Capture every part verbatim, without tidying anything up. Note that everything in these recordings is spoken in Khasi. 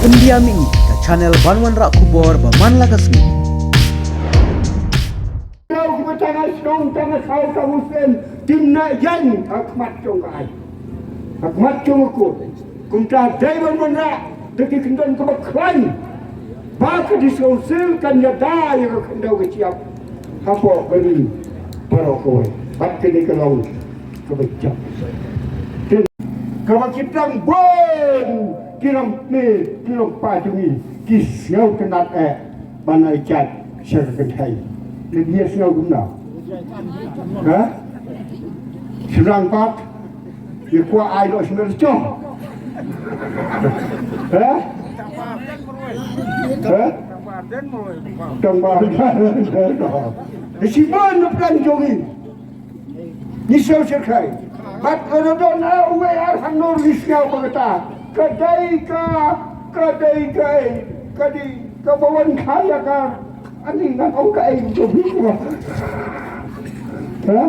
Pyndiam ïa ngi ka channel ban wanrah khubor ba man la ka sngi. Tang ha shnong, tang ha saw, tang ha seng, kim nang ïeng ha khmat jong ka aiñ, ha khmat jong ka kur. Kumta dei ban wanrah da ki kyndon kaba khlaiñ ba ka District Council kan ïada ïa ka khyndew ka shyiap hapoh kane baroh kawei. Bad kane ka long kaba jop. Kaba ki dang bun ki longkmie ki longpa jong ngi ki sngewtynnat eh ban ai jait sha ka kynthei. Ki dei sngew kumno? Ha? Sdang pat. Ki kwah ai noh sngewtynnat. Ha? Ha? Tang ba. Ki shibun na pdeng jong ngi. Ngi sngewsih kai. Bad ka don na uwei ar hangne ngi sngew ba kata ka dei ka, ka dei ka, ka dei ka ba wan kha ïa ka. Ani ngan ong ka ei to bi ko. Ha?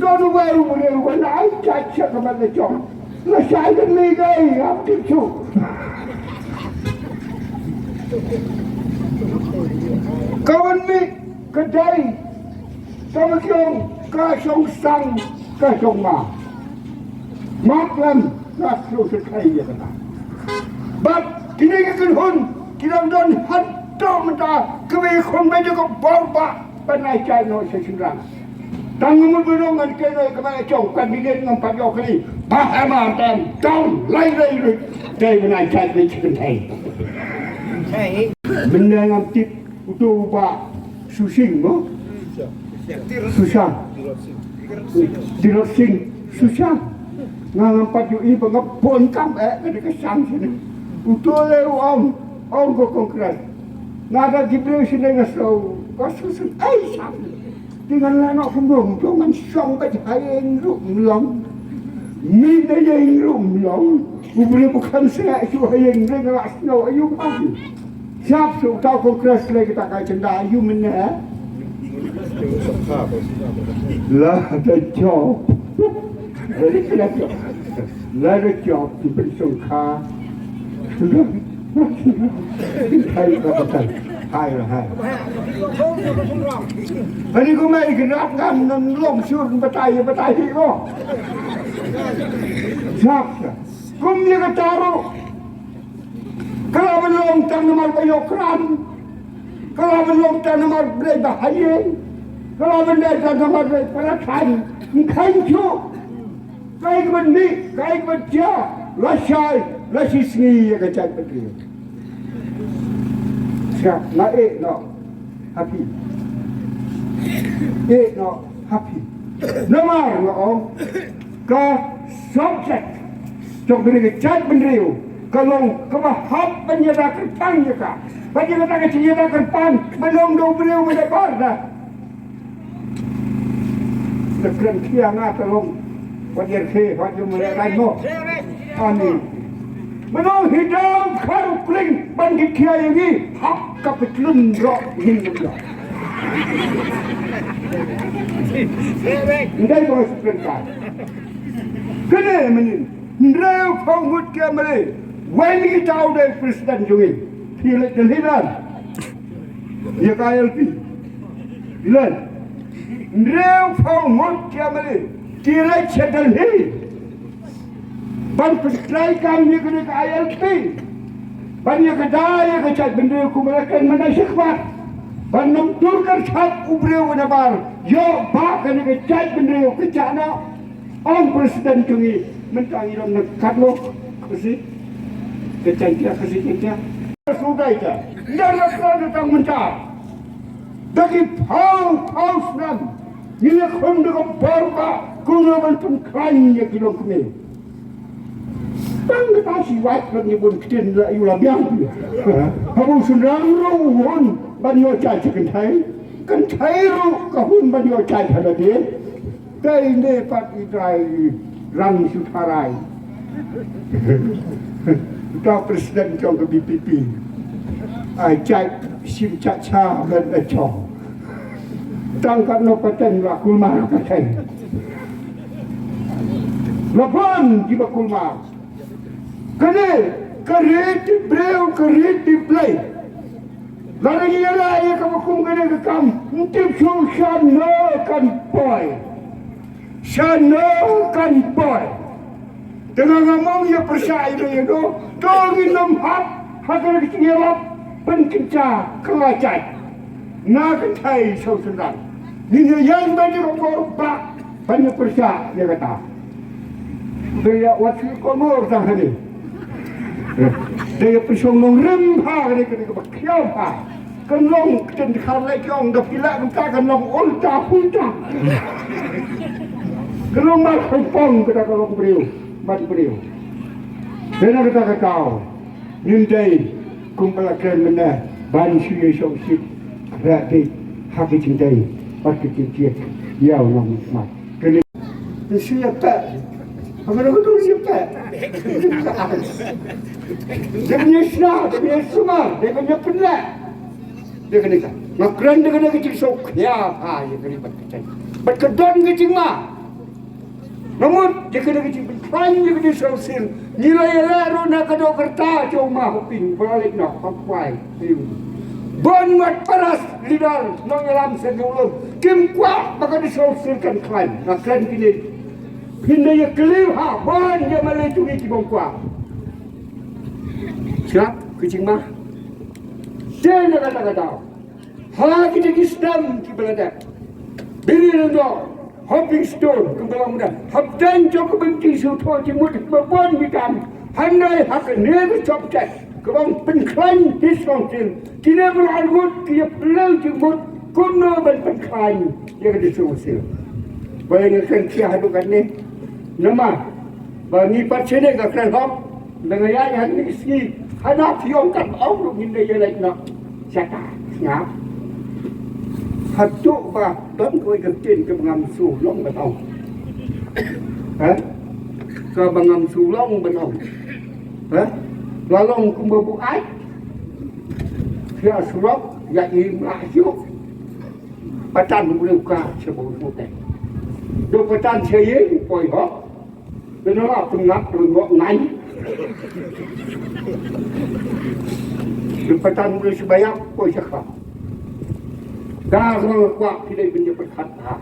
Don uwei u briew ba la ai jait sha ka ba la jong. La shai ka ni ka ei ap ki chu. Ka wan ni ka dei Ka ba kiong ka shong sang ka shong ma. Mat lem na shu se kai ïa kata. Bad kine ki kynhun ki dang don haduh mynta, ka ba khong ba jong ka bor ba ban ai jait noh sha shynrang. Tang ngan mut ba ngan kynnoh ka ba jong kan di ngam pat ïoh kali. Ba ha ma tam tang lai lai lai dei ban ai jait noh sha kynthei. Mynne ngam tip Uto u Bah Sushing mo? Sushang. Tirot Singh Sushang. Nga ngam pat ïohi ba nga bun kam eh ka dei ka shang sini. Uto le u ong, ong ko Congress. Nga da ki briew sini nga shu, nga shu shu ai shang. Te ngan leh noh kumno, kumno ngan shong bad ha ïing ruh ym long. Mih na ïing ruh ym long. U briew ba kham sngewsih shu ha ïing ruh nga la sngewsih aïu ba. Sngap shu uta u Congress leh kita ka agenda aïu mynne. La da jop. La da jop. La da jop. Pynshong kha. Hai ba ba tai. Hai la hai. Ani ko mai ki rat ngam nan long sur batai batai hi ko. Sngap sha. Kum ïa kata ruh. Ka la ban long tang namar ba ïoh kram. Ka la ban long tang namar ba ha ïing. Ka la ban long tang namar ba para thaiñ. Ngin khaiñ shuh. Kaei kaban mih, kaei kaban jia, lashai, lashisngi ïa ka jaitbynriew. Sngap, nga ïeh noh ha phi. Ïeh noh ha phi. Namar nga ong ka subject jong kane ka jaitbynriew ka long kaba hap ban ïada kyrpang ïa ka. Ban ïada ka jingïada kyrpang ban long da u briew uba dei bar da. Te kren khia nga te long. Wat ïa khie, wat ïa mele rai mo. Ani. Mano hi dam khar kling ban ki khia ïa ngi. Hap ka pytlun ro ngin ro. Ndai ba su kren ka. Kene menin. Hynriew phew ngut ki M L A. Wen ki tau dei president jong ngi. Phi leit Delhi dan. Ïa ka I L P. Len. Hynriew phew ngut ki M L A. Ki leit sha Delhi. Ban pyntreikam ïa kane ka I L P. Ban ïa ka da ïa ka jaitbynriew kumba la kren mynta shakhmat. Ban nym dur kyrshah u briew u nabar. Ïoh ba kane ka jaitbynriew ka jana. Ong president jong ngi, mynta ngi long na katno Khasi, ka Jaiñtia, Khasi Jaiñtia. Shu dei ta, ïa la ka na tang mynta. Da ki phew phew snem ngi ïakhun da ka bor ba kumno ban pynkhlaiñ ïa ki longkmie. Tang kata shi wat ngi bun ktien la ïa la biang. Haba u shynrang ruh u hun ban ïoh jait sha kynthei. Kynthei ruh ka hun ban ïoh jait ha lade. Dei ne pat i dei rang shu tharai. Uta president jong ka V P P. Ai jait shim jait sha ban da jong. Tang katno pateng la kulmar pateng. La bun kiba kulmar. Kane Ka rit briew, ka rit Blei. Lada ngi ïaleh ïa kaba kum kane ka kam, ym tip shuh shano kan poi. Shano kan poi. Te nga ngam ong ïa pyrshah ïa ïa do, to ngin ym hap ha kane ka jingïarap ban kynja ka la jait. Na kynthei sha u synran. Ngin ïa ïeng bad ïa ka bor ba ban ïa pyrshah ïa kata. Te ïa wat shu kohnguh tang hangne. Te ïa pynshong nongrim ha kane kane kaba khiaw ha. Kan long ktien dkhar leh ki ong da phi lah kumta kan long ulta pulta. Kan long mar pong pong kata ka long briew ban briew. Te na kata ka daw ngim dei kumba la kren mynne ban shu ïa shong shit khreh dei ha ki jingdei bad ki jingjied ïa u nongmihkhmat. Kane Shu ïa peh. Ba ka dei ka dei shu ïa peh. Dei ban ïa shna, dei ban ïa sumar, dei ban ïa pynleh. Dei kane ka. Nga kren dei kane ka jingsngewkhia ha ïa kane bad ka jing. Bad ka don ka jingma. Namut dei kane ka jingpynkhlaiñ ïa ka jingsngewsih. Ngi la ïaleh ruh na ka doh ka rta jong ma Hoping ba la leit noh ha kwai. Bun wat paras leader nongïalam seng jong u lum kim kwah ba ka jingsngewsih kan khlaiñ. Nga kren kine. Phin da ïa kylli ha bun ïa ma lei jong ngi ki bym kwah. Sngap ka jingma. Te na kata ka daw. Ha kita ki sdang kiba la dep. Biri Lyngdoh, Hoping Stone, kumba long mynta. Hapdeng jong ka bynta shu thoh jingmut ba bun ki kam. Hynrei ha kane ka jop jait kaba ong pynkhlaiñ ki sngewsih. Kine ba la ngut ki ïa pynlong jingmut kumno ban pynkhlaiñ ïa ka sngewsih. Ba ïa nga kren sia haduh katne. Namar ba ngi pat shane ka kren hok. Lada nga ïaid ha kine ki sngi, hana phi ong kat ba ong ruh ngin da ïaleit noh. Shata, sngap. Haduh ba don kawei ka ktien kaba ngam shu long ban ong. Ha? Kaba ngam shu long ban ong. Ha? La long kumba buaid. Ïa surok, ïa im lah shuh. Patan u briew ka sha ba u sngewtei. Dei patan sha ïing poi hok. Dei na la pynngap pynngok ngai. Dei patan u briew sha ba ïap poi sha ka. Da ka kwah phi dei ban ïa pyrkhat ha.